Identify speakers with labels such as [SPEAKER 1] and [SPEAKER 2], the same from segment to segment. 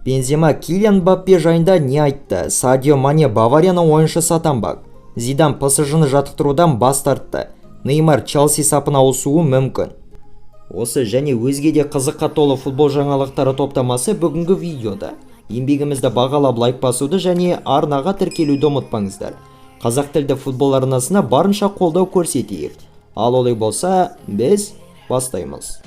[SPEAKER 1] Бензема Килиан Мбаппе жайында не айтты? Садио Мане Баварияның ойыншысы атанбақ. Зидан ПСЖ-ны жаттықтырудан бас тартты. Неймар Челси сапына ауысуы мүмкін. Осы және өзге де қызыққа толы футбол жаңалықтары топтамасы бүгінгі видеода. Еңбегімізді бағалап лайк басуды және арнаға тіркелуді ұмытпаңыздар. Қазақ тілді футбол арнасына барынша қолдау көрсетейік. Ал олай болса, біз бастаймыз.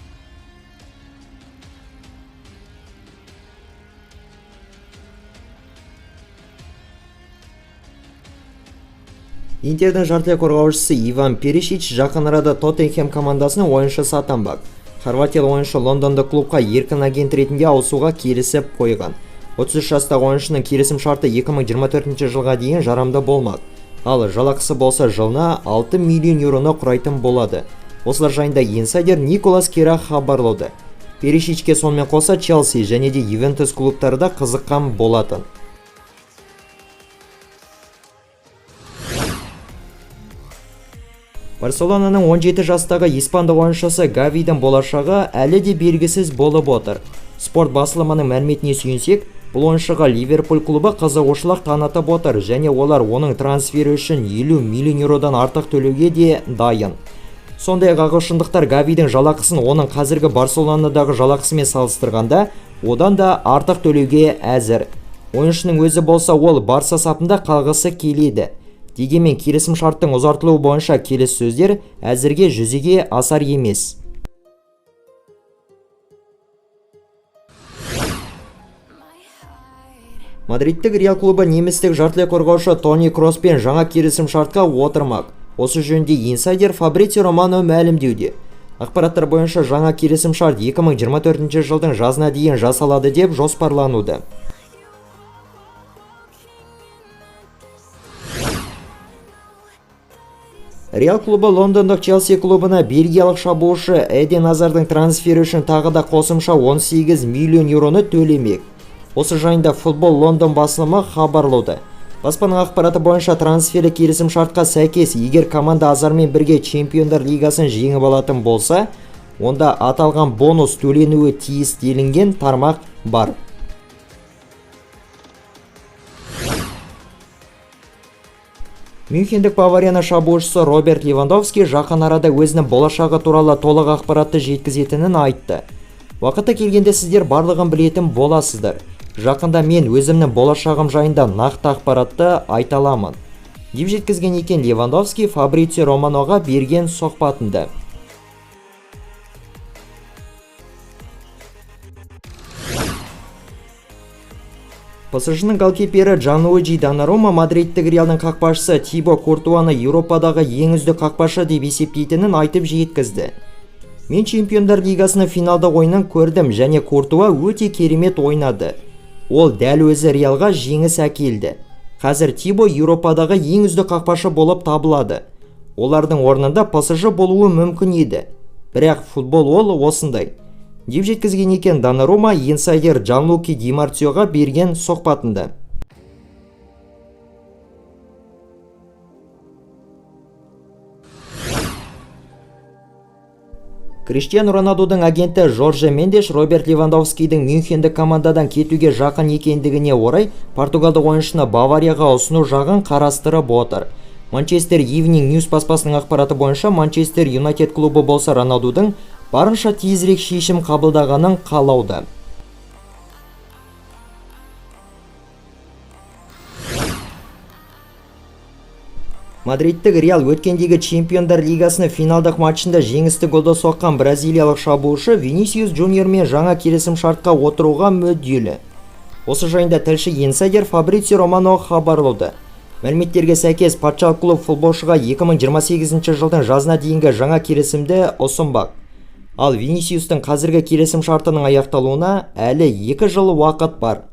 [SPEAKER 1] Интердің жартылай қорғаушысы Иван Перишич жақын арада Тоттенхэм командасының ойыншысы атанбақ. Хорватиялық ойыншы Лондондық клубқа еркін агент ретінде ауысуға келісіп қойған. 33 жастағы ойыншының келісім шарты 2024 жылға дейін жарамды болмақ. Ал жалақысы болса жылына 6 миллион еуроны құрайтын болады. Осылар жайында инсайдер Николас Кера хабарлады. Перишичке сонымен қоса Челси және де Ювентус клубтары да қызыққан болатын. Барселонаның 17 жастағы испандық ойыншысы Гавидің болашағы әлі де белгісіз болып отыр. Спорт басылымының мәліметіне сүйенсек, бұл ойыншыға Ливерпуль клубы қызығушылық танытып отыр және олар оның трансфері үшін 50 миллион еуродан артық төлеуге де дайын. Сондай-ақ ағылшындықтар Гавидің жалақысын оның қазіргі Барселонадағы жалақысымен салыстырғанда одан да артық төлеуге әзір. Ойыншының өзі болса, ол Барса сапында қалғысы келеді. Дегенмен келісім шарттың ұзартылуы бойынша келіссөздер әзірге жүзеге асар емес. Мадридтік Реал клубы немістік жартылай қорғаушы Тони Кросспен жаңа келісім шартқа отырмақ. Осы жөнінде инсайдер Фабрицио Романо мәлімдеуде. Ақпараттар бойынша жаңа келісім шарт 2024 жылдың жазына дейін жасалады деп жоспарлануда. Реал клубы лондондық Челси клубына бельгиялық шабуылшы Эден Азардың трансфері үшін тағы да қосымша 18 миллион еуроны төлемек. Осы жайында Футбол Лондон басылымы хабарлауда. Баспаның ақпараты бойынша трансферлік келісім шартқа сәйкес, егер команда Азармен бірге Чемпиондар лигасын жеңіп алатын болса, онда аталған бонус төленуі тиіс делінген тармақ бар. Мюнхендік Баварияның шабуылшысы Роберт Левандовски жақын арада өзінің болашағы туралы толық ақпаратты жеткізетінін айтты. Уақыты келгенде сіздер барлығын білетін боласыздар. Жақында мен өзімнің болашағым жайында нақты ақпаратты айта аламын, деп жеткізген екен Левандовски Фабрицио Романоға берген сұхбатында. ПСЖ-ның голкипері Джанлуиджи Доннарумма Мадридтік Реалдың қақпашысы Тибо Куртуаны Еуропадағы ең үздік қақпашы деп есептейтінін айтып жеткізді. Мен Чемпиондар лигасының финалдық ойынын көрдім және Куртуа өте керемет ойнады. Ол дәл өзі Реалға жеңіс әкелді. Қазір Тибо Еуропадағы ең үздік қақпашы болып табылады. Олардың орнында ПСЖ болуы мүмкін еді. Бірақ футбол ол осындай, деп жеткізген екен Доннарумма инсайдер Джанлуки Ди Марциоға берген сұхбатында. Криштиану Роналдудың агенті Жорже Мендеш Роберт Левандовскийдің Мюнхендік командадан кетуге жақын екендігіне орай португалдық ойыншыны Баварияға ұсыну жағын қарастырып отыр. Манчестер Evening News баспасының ақпараты бойынша Манчестер Юнайтед клубы болса Роналдудың барынша тезірек шешім қабылдағанын қалауда. Мадридтік Реал өткендегі Чемпиондар лигасының финалдық матчында жеңісті голды соққан бразилиялық шабуылшы Винисиус Джуниормен жаңа келісім шартқа отыруға мүдделі. Осы жайында тілші инсайдер Фабрицио Романо хабарлады. Мәліметтерге сәйкес, патшалық клуб футболшыға 2028 жылдың жазына дейінгі жаңа келісімді ұсынбақ. Ал Винисиустың қазіргі келісім шартының аяқталуына әлі 2 жыл уақыт бар.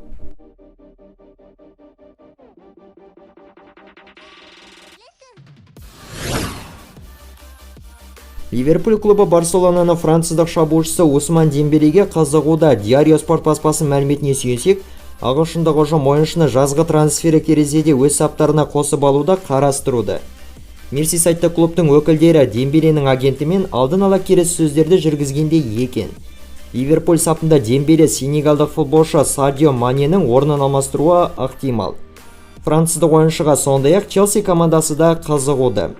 [SPEAKER 1] Ливерпуль клубы Барселонаның француздық шабуылшысы Усман Дембелеге қызығуда. Диарио Спорт баспасының мәліметіне сүйенсек, ағылшындық ұжым ойыншыны жазғы трансферлік терезеде өз саптарына қосып алуда қарастыруда. Мерсисайдты клубтың өкілдері Дембеленің агентімен алдын ала келіссөздерді жүргізгенде екен. Ливерпуль сапында Дембеле сенегалдық футболшы Садио Маненің орнын алмастыруы ықтимал. Француздық ойыншыға сондай-ақ Челси командасы да қызығуда.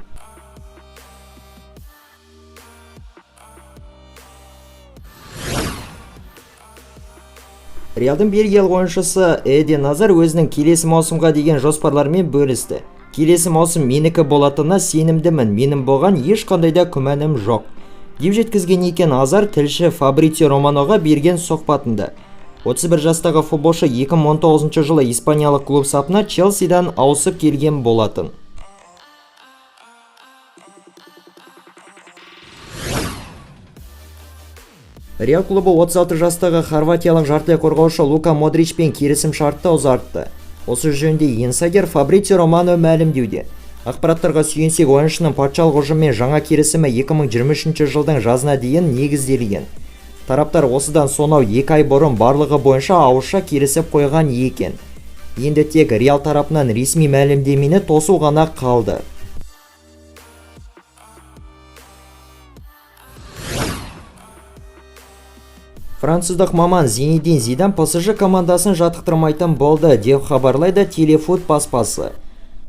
[SPEAKER 1] Реалдың бельгиялық ойыншысы Эден Азар өзінің келесі маусымға деген жоспарларымен бөлісті. Келесі маусым менікі болатынына сенімдімін, менің бұған ешқандай да күмәнім жоқ, деп жеткізген екен Азар тілші Фабрицио Романоға берген сұхбатында. 31 жастағы футболшы 2019 жылы испаниялық клуб сапына Челсидан ауысып келген болатын. Реал клубы 36 жастағы хорватиялық жартылай қорғаушы Лука Модричпен келісім шартты ұзартты. Осы жөнінде инсайдер Фабрицио Романо мәлімдеуде. Ақпараттарға сүйенсек, ойыншының патшалық ұжыммен жаңа келісімі 2023 жылдың жазына дейін негізделген. Тараптар осыдан сонау 2 ай бұрын барлығы бойынша ауызша келісіп қойған екен. Енді тек Реал тарапынан ресми мәлімдемені тосу ғана қалды. Француздық маман Зинедин Зидан ПСЖ командасын жаттықтырмайтын болды, деп хабарлайды Телефут баспасы.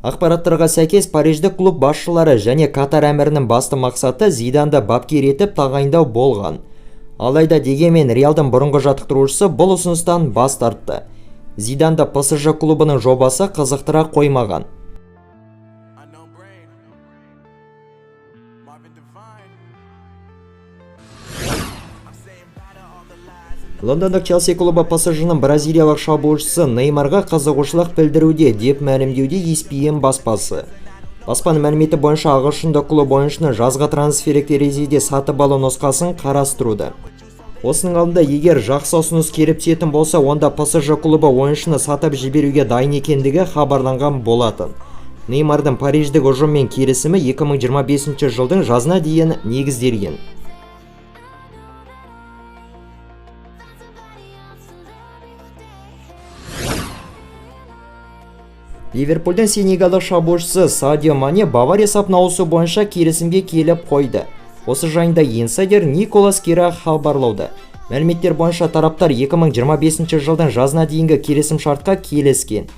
[SPEAKER 1] Ақпараттарға сәйкес, париждік клуб басшылары және Катар әмірінің басты мақсаты Зиданды бапкер етіп тағайындау болған. Алайда дегенмен Реалдың бұрынғы жаттықтырушысы бұл ұсыныстан бас тартты. Зиданды ПСЖ клубының жобасы қызықтыра қоймаған.
[SPEAKER 2] Unknown brain. Marvin Devine. I'm saying bye to all the lies and
[SPEAKER 1] Лондондық Челси клубы ПСЖ-ның бразилиялық шабуылшысы Неймарға қызығушылық білдіруде, деп мәлімдеуде ESPN баспасы. Баспаның мәліметі бойынша, ағылшындық клуб ойыншыны жазғы трансферлік терезеде сатып алу нұсқасын қарастыруда. Осының алдында егер жақсы ұсыныс келіп түсетін болса, онда ПСЖ клубы ойыншыны сатып жіберуге дайын екендігі хабарланған болатын. Неймардың париждік ұжыммен келісімі 2025 жылдың жазына дейін негізделген. Ливерпульдің сенегалдық шабуылшысы Садио Мане Бавария сапына ауысу бойынша келісімге келіп қойды. Осы жайында инсайдер Николас Кира хабарлауда. Мәліметтер бойынша, тараптар 2025 жылдың жазына дейінгі келісім шартқа келіскен.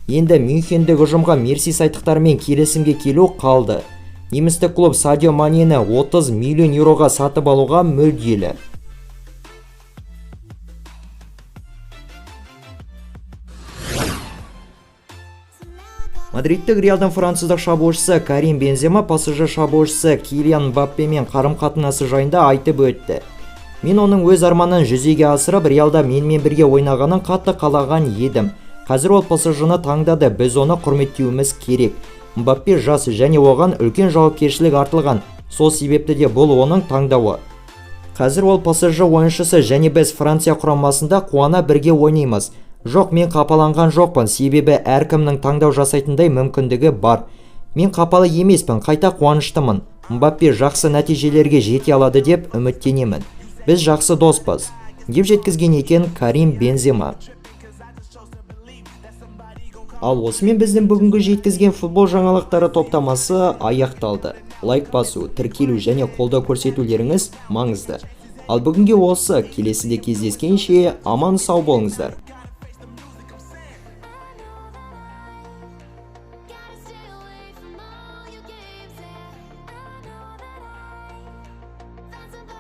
[SPEAKER 1] Енді Мюнхендік ұжымға мерсисайдтықтармен келісімге келу қалды. Немістік клуб Садио Манені 30 миллион еуроға сатып алуға мүдделі. Мадридтік Реалдың француздық шабуылшысы Карим Бензема ПСЖ шабуылшысы Килиан Мбаппемен қарым-қатынасы жайында айтып өтті. Мен оның өз арманын жүзеге асырып, Реалда менімен бірге ойнағанын қатты қалаған едім. Қазір ол ПСЖ-ны таңдады, біз оны құрметтеуіміз керек. Мбаппе жас және оған үлкен жауапкершілік артылған. Сол себепті де бұл оның таңдауы. Қазір ол ПСЖ ойыншысы және біз Франция құрамасында қуана бірге ойнаймыз. Жоқ, мен қапаланған жоқпын, себебі әркімнің таңдау жасайтындай мүмкіндігі бар. Мен қапалы емеспін, қайта қуаныштымын. Мбаппе жақсы нәтижелерге жете алады деп үміттенемін. Біз жақсы доспыз, деп жеткізген екен Карим Бензема. Ал осымен біздің бүгінгі жеткізген футбол жаңалықтары топтамасы аяқталды. Лайк басу, тіркелу және қолдау көрсетулеріңіз маңызды. Ал бүгінге осы, келесіде кездескенше аман сау болыңыздар.